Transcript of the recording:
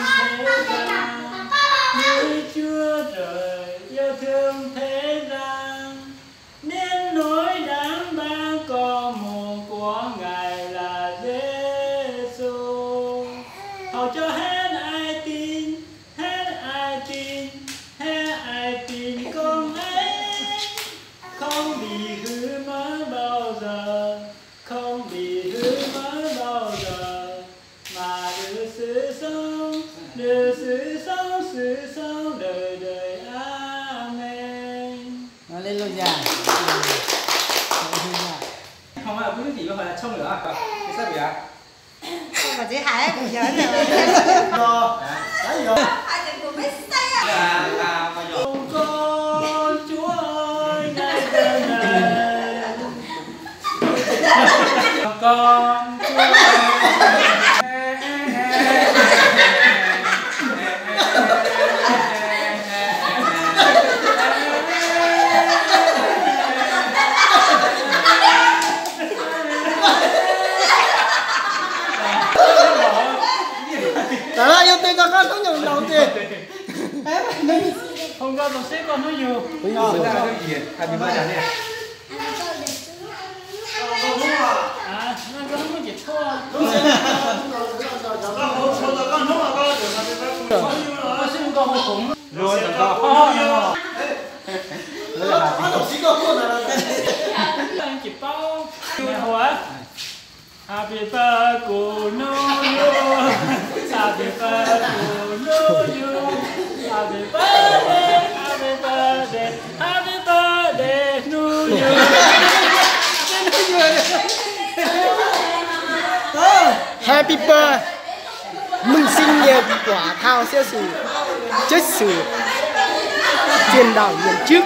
Thế gian, Đức Chúa Trời yêu thương thế gian, nên nối đám ba con một của Ngài là Giêsu. Hầu cho hết ai tin, hết ai tin, hết ai tin con ấy không bị hư mất bao giờ, không bị hư mất bao giờ, mà được sự sống, được sự sống, sự sống đời đời. Amen. Aleluya. Aleluya. Không ai có gì mà phải là trông nữa. Cái sắp gì ạ? Không mà chỉ hại cũng giỡn rồi. Lo. Hại thì cũng biết sao. Là, là mà giỏi. Không có Chúa ơi, nay đời này. Con Chúa ơi. Tam laj yog tej koj qab hnub nyoog laus tiag. Hoo nkauj zoo siab koj hnub yug. Happy birthday. Koj hnub muaj cim tshuaj. Luag ntawm koj. Cim paub. Hu ua. Happy birthday to you. Happy birthday to you. Happy birthday, happy birthday, happy birthday to you. Happy birthday, mừng sinh nhật, quả thao siêu sử, chất sử, truyền đạo nhận chức.